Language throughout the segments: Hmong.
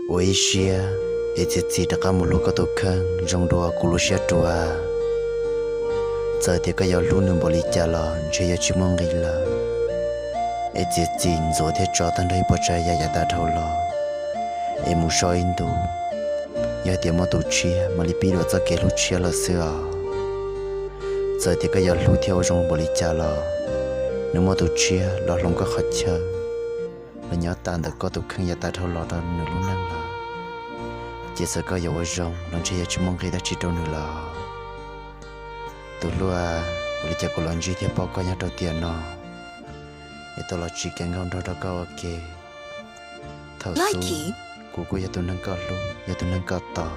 Ua ib siab es txiav txim rov qab mus hlub koj tus kheej zoo dua kuv lub siab ruam. Txawm tias koj yuav hlub nws npaum li cas los ntshe yuav tsis muaj nqis lawm, es txiav txim ntxuav thiab tso tag nrho ib puas tsav yam yav tas dhau los, es mus so ib ntus. Yog tias muaj tus tshiab mam li pib dua txoj kev hlub tshiab lawm xwb os. Txawm tias koj yuav hlub thiab ua zoo npaum li cas los, nws muaj tus tshiab los hloov koj qhov chaw, los nyob tas ntawm koj tus kheej yav tas dhau los rau nws lub neej lawm, ces txawm koj yuav ua zoo los ntshe yuav tsis muaj nqis dab tsi rau nws lawm. Tus hlub, ua li cas kuv los ntsib thiab paub koj nyob rau tiam no, es tau los tsim kev nkauj nraug rau koj ua ke. Thaum xub, kuv kuj yog tus neeg koj hlub, yog tus neeg koj tos.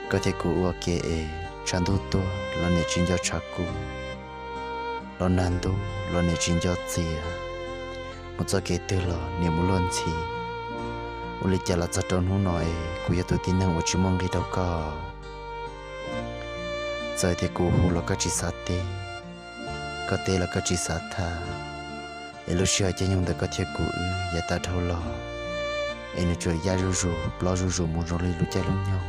Koj thiab kuv ua ke es tshav ntuj tuaj los niam tsis nco tshav kub, los nag ntuj los niam tsis nco txias, mus txoj kev twg los niam mus luag ntxhi. Ua li cas los txog rau hnub no es kuv yog tus tib neeg uas tsis muaj nqis rau koj. Txawm tias kuv hu los koj tsis xav teb, koj teb los koj tsis xav tham, es lub sij hawm caij nyoog ntawm koj thiab kuv wb yav tas dhau los, es nws tsuas yaj zuj zus plob zuj zus mus zoo li lub caij lub nyoog,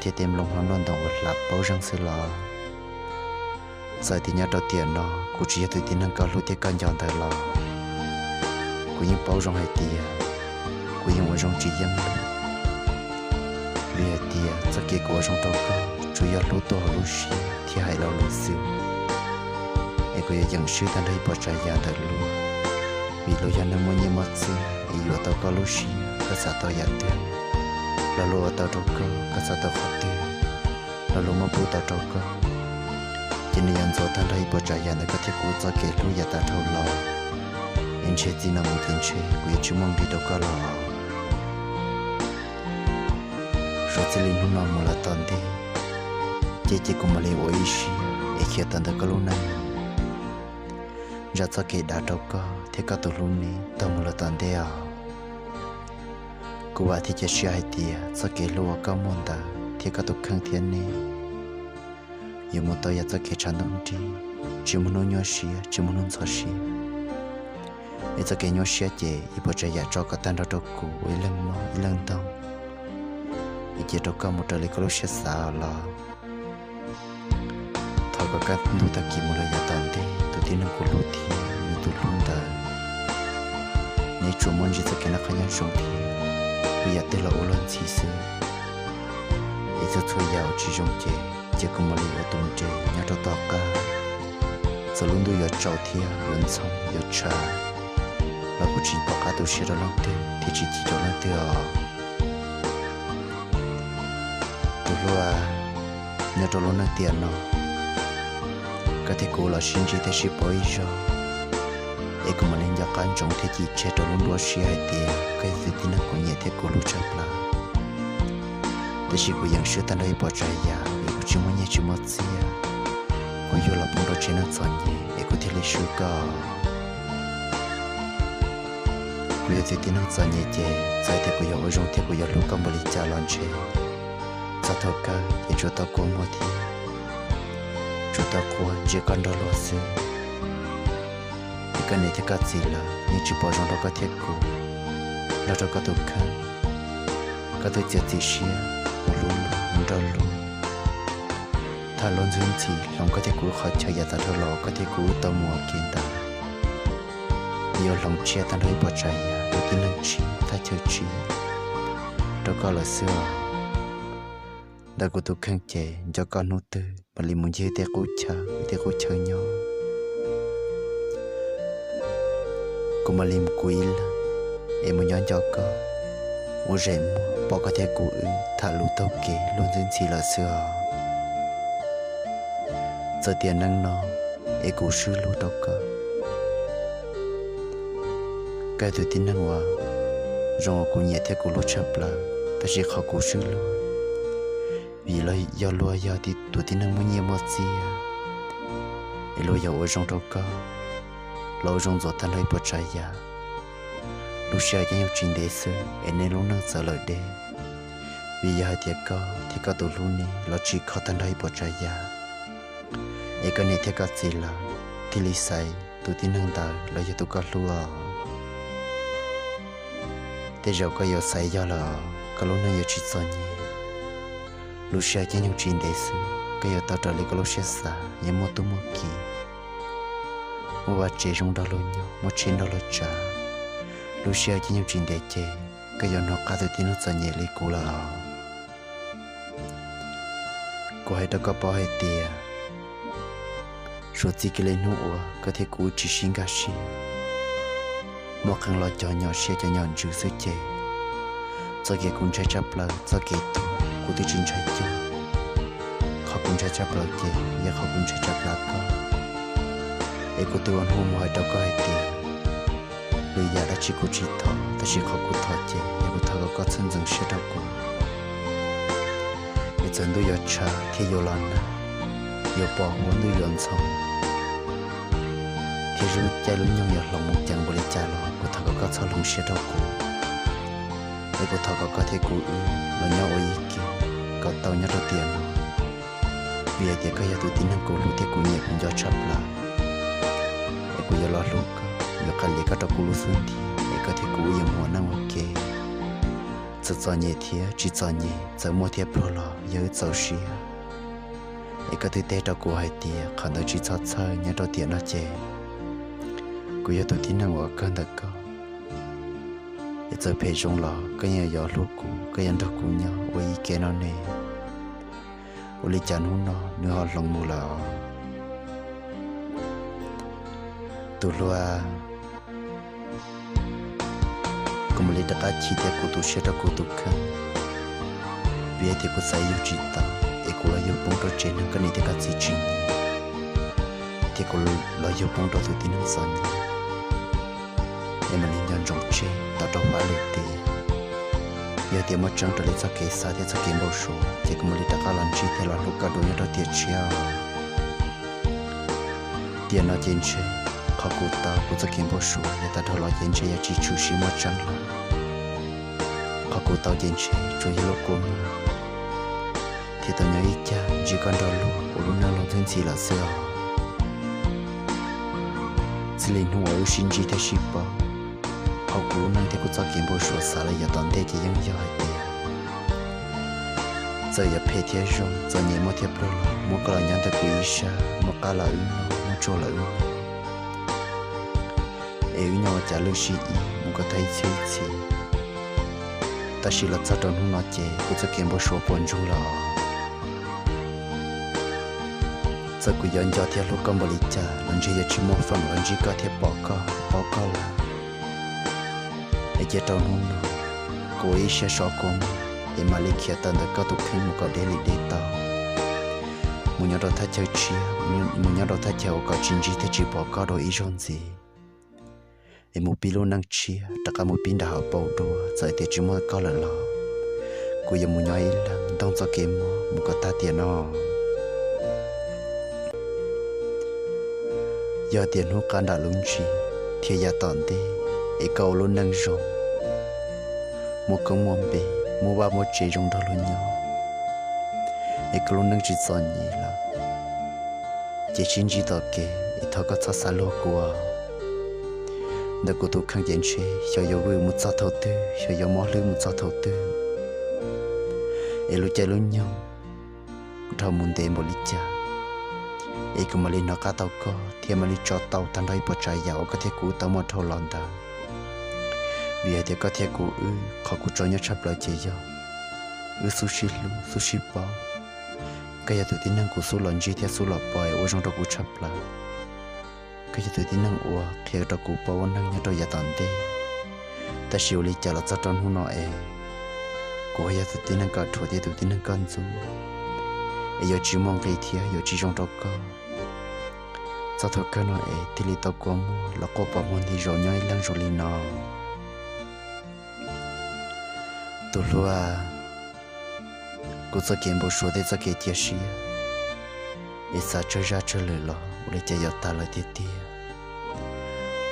thiab tej nplooj hlob noj ntoo uas hlav paub zeeg xwb los. Txawm tias nyob rau tiam no kuv tsis yog tus tib neeg koj hlub thiab koj nco ntawd los, kuv yeej paub zoo hais tias kuv yeej ua zoo tsis yeej li. Vim hais tias txoj kev kuv ua zoo rau koj tsuas yog hlub tuaj hauv lub siab thiab hais lo lus xwb, es kuv yuav yeem swb tag nrho ib puas tsav yam ntawm luag, vim luag yog neeg muaj nyiaj muaj txiaj es yuav tau koj lub siab, koj xav tau yam twg los luag ua tau rau koj, koj xav tau qhov twg los luag muab pub tau rau koj. Ces nws yuav ntxuav tag nrho ib puas tsav yam ntawm koj thiab kuv txoj kev hlub yav tas dhau los, es ntshe txij no mus ces ntshe kuv yuav tsis muaj nqis rau koj los. Suav txij li hnub no mus lawm tom ntej, ces ces kuv mam li ua ib siab es khiav tawm ntawm koj lub neej, zam txoj kev dav rau koj thiab koj tus hlub neb tau mus lawm tom ntej os. Kuv vam thiab cia siab hais tias txoj kev hlub uas koj muaj ntawd thiab koj tus kheej thiab neb yuav mus tau yam txoj kev tshav ntuj nrig, tsis muaj hnub nyuaj siab tsis muaj hnub ntxhov siab. Es txoj kev nyuaj siab ces ib puas tsav yam tso kom tag nrho rau kuv ua ib leeg mob ib leeg ntoog, es cia rau koj mus raws li koj lub siab xav los. Thov kom kaj ntug tag kis mus lawm yav tom ntej tus tib neeg kuv hlub thiab nws tus hlub ntawd, neb tsuas muaj ntsib txoj kev noj qab nyob zoo thiab, ua yam twg los ua luag ntxhi xwb. Es txhua txhua yam uas tsis zoo ces cia kuv mam li ua tus nres nyob rau tom qab. Txawm lub ntuj yuav tsaus thiab yuav ntxhoo yuav tshav los kuv tsis pom qab tu siab rau leej twg thiab tsis chim rau leej twg os. Tus hlub, nyob rau lub neej tiam no, koj thiab kuv los sib ntsib thiab sib paub ib zaug, es kuv mam li nco qab ntsoov thiab cim tseg rau lub nruab siab hais tias koj yog tus tib neeg kuv nyiam thiab kuv hlub tshaj plaws. Tiam sis kuv yeem swb tag nrho ib puas tsav yam vim kuv tsis muaj nyiaj tsis muaj txiaj, kuv yuav los poob rau tsev neeg txom nyem es kuv thiaj li swb koj. Kuv yog tus tib neeg txom nyem ces txawm tias kuv yuav ua zoo thiab kuv yuav hlub koj npaum li cas los ntshe txog thaum kawg ces tsuas tau kua muag thiab tsuas tau quaj ntsia koj nrog luag xwb. Es koj niam thiab koj txiv lawv yeej tsis pom zoo rau koj thiab kuv, los rau koj tus kheej, koj twb txiav txim siab mus hlub luag mus nrog luag, tham luag ntxhi ntxhi hloov koj thiab kuv qhov chaw yav tas dhau los koj thiab kuv wb tau mus ua ke ntawd. Yuav hloov tshiab tag nrho ib puas tsav yam tus tib neeg tshiab thaj chaw tshiab rau koj lawm xwb os. Ntawm kuv tus kheej ces nco koj hnub twg mam li mus ncig tej qub chaw tej qub chaw nyob. Kuv mam li mus kuv ib leeg es mus nyob nco koj, ua zem muag pom koj thiab kuv wb tham lus taug kev luag ntxhi ntxhi lawm xwb os. Txawm tias neej no es kuv swb luag rau koj, koj yog tus tib neeg uas zoo uas kuv nyiam thiab kuv hlub tshaj plaws, tab sis qhov kuv swb luag vim yog luag yog tus tib neeg muaj nyiaj muaj txiaj, es luag yog ua zoo rau koj los ua zoo ntxuav tag nrho ib puas tsav yam. Lub sij hawm caij nyoog tsis ntev xwb es neb lub neej txawv lawm deb, vim yog hais tias koj thiab koj tus hlub neb los tsim kho tag nrho ib puas tsav yam, es koj niam thiab koj txiv lawv thiaj li xaiv tus tib neeg ntawd los yog tus koj hlub os. Tej zaum koj yuav xav yog lawm, koj lub neej yuav tsis txom nyem. Lub sij hawm caij nyoog tsis ntev xwb, koj yuav tau raws li koj lub siab xav, yuav muaj tub muaj ki, muaj vaj tsev zoo nrog luag nyob, muaj tsheb nrog luag tsav. Lub sij hawm caij nyoog tsis ntev ces koj yuav hnov qab tus tib neeg txom nyem li kuv lawm. Kuv hais rau koj paub hais tias, suav txij kiag li hnub uas koj thiab kuv wb tsis sib nkag siab, muaj qee los cov nyom siab cov nyom ntsws xwb ces, txoj kev kuv ntshai tshaj plaws txoj kev tuag kuv twb tsis ntshai cuag. Qhov kuv ntshai tshaj plaws ces yog qhov kuv ntshai tshaj plaws koj. Es kuv twb ua hnub mus hais rau koj hais tias, lwm yam dab tsi kuv tsis thov, tab sis qhov kuv thov ces yog kuv thov kom koj txhawj ntxeev siab rau kuv. Es txawm ntuj yuav tshav thiab yuav los nag, yuav pos huab ntuj yuav ntxhoo, thiab lub caij lub nyoog yuav hloov mus ceev npaum li cas los kuv thov kom koj txhob hloov siab rau kuv. Es kuv thov kom koj thiab kuv wb los nyob ua ib ke kom tau nyob rau tiam no, vim hais tias koj yog tus tib neeg kuv hlub thiab kuv nyiam kuv nco tshaj plaws. Es kuv yuav los hlub koj, yuav qhia li koj rau kuv lub xub ntiag, es koj thiab kuv wb yuav mus ua neej ua ke. Txawm txom nyem thiab tsis txom nyem, txawm muaj thiab pluag los yog wb txaus siab. Es koj twb teb rau kuv hais tias qhov ntawd tsis txhob txhawj, nyob rau tiam no ces kuv yog tus tib neeg uas kawg ntawm koj. Es txawm phem zoo los koj yeej yuav hlub kuv, koj yuav nrog kuv nyob ua ib ke no ne. Ua li cas hnub no nws ho hloov mus lawm os? Tus hluas, kuv mam li rov qab chim thiab kuv tu siab rau kuv tus kheej, vim hais tias kuv xav yug tsis tau, es kuv los yug poob rau tsev neeg koj niam thiab koj txiv tsis nyiam, thiab kuv los yug poob rau tus tib neeg txom nyem. Es mam li nco ntsoov tseg tau rau fab lwm tiam. Yog tias muaj tseeb raws li txoj kev xav thiab txoj kev npau suav ces kuv mam li rov qab los ntsib thiab los hlub koj dua nyob rau tiam tshiab. Tiam no ces ntshe qhov kuv tau kuv txoj kev npau suav yav tas dhau los ces ntshe yuav tsis tshwm sim muaj tseeb lawm. Qhov kuv tau ces ntshe tsuas yog lub kua muag thiab tau nyob ib cag ntsib koj nrog luag ua lub neej luag ntxhi ntxhi lawm xwb os. Txij li hnub uas wb sib ntsib thiab sib paub, hauv kuv lub neej thiab kuv txoj kev npau suav xav los yav tom ntej ces yeej yog hais tias, txawm yuav phem thiab zoo, txom nyem muaj thiab pluag los muab koj los nyob ntawm kuv ib sab, muaj qab los wb noj, muaj tsuag los wb noj, es wb nyob ua cas lwj sib ib mus kom tag ib txhiab ib txhis. Tab sis los txog rau hnub no ces kuv txoj kev npau suav puas ntsug lawm. Txawm kuv yuav nco thiab hlub koj npaum li cas los ntshe yuav tsis muaj feem los ntsib koj thiab pom koj, paub koj lawm. Es cia rau hnub no, kuv ua ib siab so kua muag, es mam li khiav tawm ntawm koj tus kheej mus kom deb li deb tau, mus nyob rau thaj chaw tshiab, mus nyob rau thaj chaw uas kom tsis ntsib thiab tsis pom koj dua ib zaug ntxiv. Es mus pib lub neej tshiab, rov qab mus pib nram hauv paus dua, txawm tias tsis muaj koj lawm los kuv yuav mus nyob ib leeg ntoog txoj kev mob mus kom tag tiam no. Yog tias hnub qab nram lub ntsis thiab yav tom ntej, es koj ua lub neej zoo, muaj koob muaj npe, muaj vaj muaj tsev zoo nrog luag nyob, es koj lub neej tsis txom nyem lawm, ces sib ntsib tom kev es thov koj txhob xav luag kuv. Ntawm kuv tus kheej ces ntshe xyov yuav vwm mus txog thaum twg, xyov yuav mob hlwb mus txog thaum twg, es lub caij lub nyoog dhau mus ntev npaum li cas, es kuv mam li hnov qab tau koj thiab mam li tso tau tag nrho ib puas tsav yam uas koj thiab kuv tau muaj dhau los ntawd. Vim hais tias koj thiab kuv wb, qhov kuv tso nyoj tshaj plaws ces yog wb xub sib hlub xub sib paub. Koj yog tus tib neeg kuv xub los ntsib thiab xub los pom es ua zoo rau kuv tshaj plaws. Koj yog tus tib neeg uas qhia rau kuv paub ua neeg nyob rau yav tom ntej. Tab sis ua li cas los txog rau hnub no es kuv ho yog tus tib neeg koj dhuav thiab tus tib neeg koj ntxub, es yuav tsis muaj nqis thiab yuav tsis zoo rau koj. Txog thaum kawg no es thiaj li tau kua muag los quaj pos muag nti zaus nyob ib leeg zoo li no. Tus hluas, kuv txoj kev npau suav thiab txoj kev cia siab, es xav tsawg zaj tsawg lwm los ua li cas yuav tas lawm tiag tiag.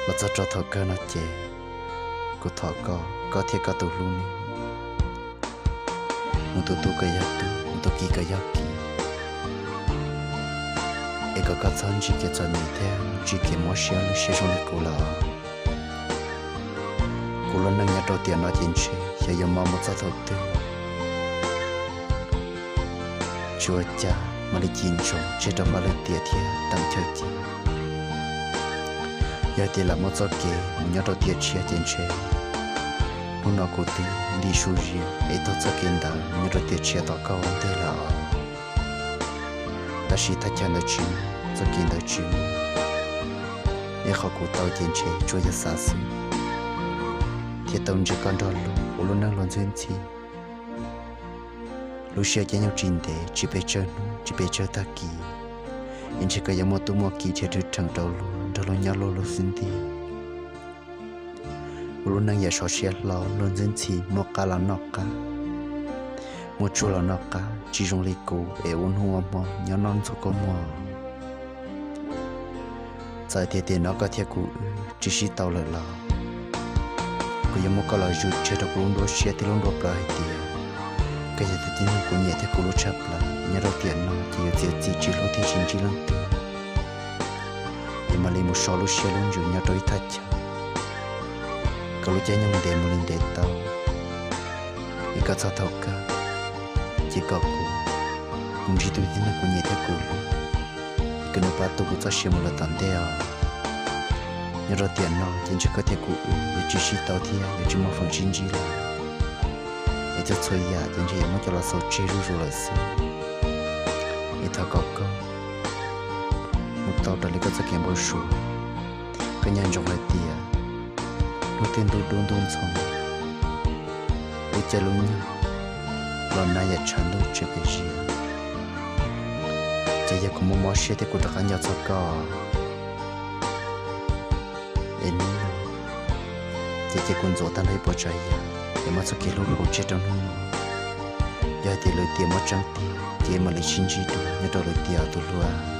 Los txog rau thaum kawg no ces kuv thov koj, koj thiab koj tus hlub ne, mus tus tub kom yog tub, mus tus kiv kom yog kiv, es kom koj txhob ntsib kev txom nyem thiab ntsib kev mob siab lwj siab zoo li kuv lawm. Kuv Lub neej nyob rau tiam no ces ntshe xyov yuav mob mus txog thaum twg. Tsis ua cas, mam li cim ntsoov tseg rau fab lwm tiam thiab teem chaw cia. Yog tias lam muaj txoj kev mus nyob rau tiam tshiab ces ntshe hnub no kuv twb ntim su zias es taug txoj kev ntawd mus nyob rau tiam tshiab tom koj ua ntej lawm. Tab sis thaj chaw ntawd tsis mus, txoj kev ntawd tsis mus, es qhov kuv tau ces ntshe tsuas yog xav xwb, thiab tau ntsib koj nrog luag ua lub neej luag ntxwb ntxhi. Lub siab caij nyoog tsis ntev, tsis pes tsawg hnub, tsis pes tsawg tag kis, es ntshe koj yuav muaj tub muaj ki thiab rwg rheem rau luag nrog luag nyob luag lub xwb ntiag. Ua lub neej yam sov siab hlo luag ntxwb ntxhi, muaj qab los noj qab, muaj tsuag los noj qab, tsis zoo li kuv es ua hnub ua hmo nyob noj ntxuag kua muag. Txawm tias tiam no koj thiab kuv wb tsis sib tau lawm los kuv yuav muab koj los zwm tseg rau kuv lub nruab siab thiab lub nruab plawv hais tias koj yog tus tib neeg kuv nyiam thiab kuv hlub tshaj plaws. Nyob rau tiam no ces yuav txiav txim tsis hlub thiab tsis ntsib leej twg, es mam li mus so lub siab lub ntsws nyob rau ib thaj chaw kom lub caij nyoog ntev mus li ntev tau, es kom txog thaum kawg ces kom kuv mus ntsib tus tib neeg kuv nyiam thiab kuv hlub, es kom nws pab tu kuv txoj sia mus lawm tom ntej os. Nyob rau tiam no ces ntshe koj thiab kuv wb yuav tsis sib tau thiab yuav tsis muaj feem sib ntsib lawm, es txhua txhua yam ces ntshe yuav muab coj los xaus tseg zuj zus lawm xwb. Es thov kom koj mus tau raws li koj txoj kev npau suav. Koj nco ntsoov hais tias hnub twb ntuj dub ntuj ntxhoo, lub caij lub nyoog los nag yam tshav ntuj tseem pes zias. Ces yog kuv muaj mob siab thiab kuv rov qab nco txog koj, es hnub no ces cia kuv ntxuav tag nrho ib puas tsav yam es muab txoj kev hlub hu tseg rau hnub no. Yog hais tias lwm tiam muaj tseeb tiag ces mam li sib ntsib dua nyob rau lwm tiam tus hlub.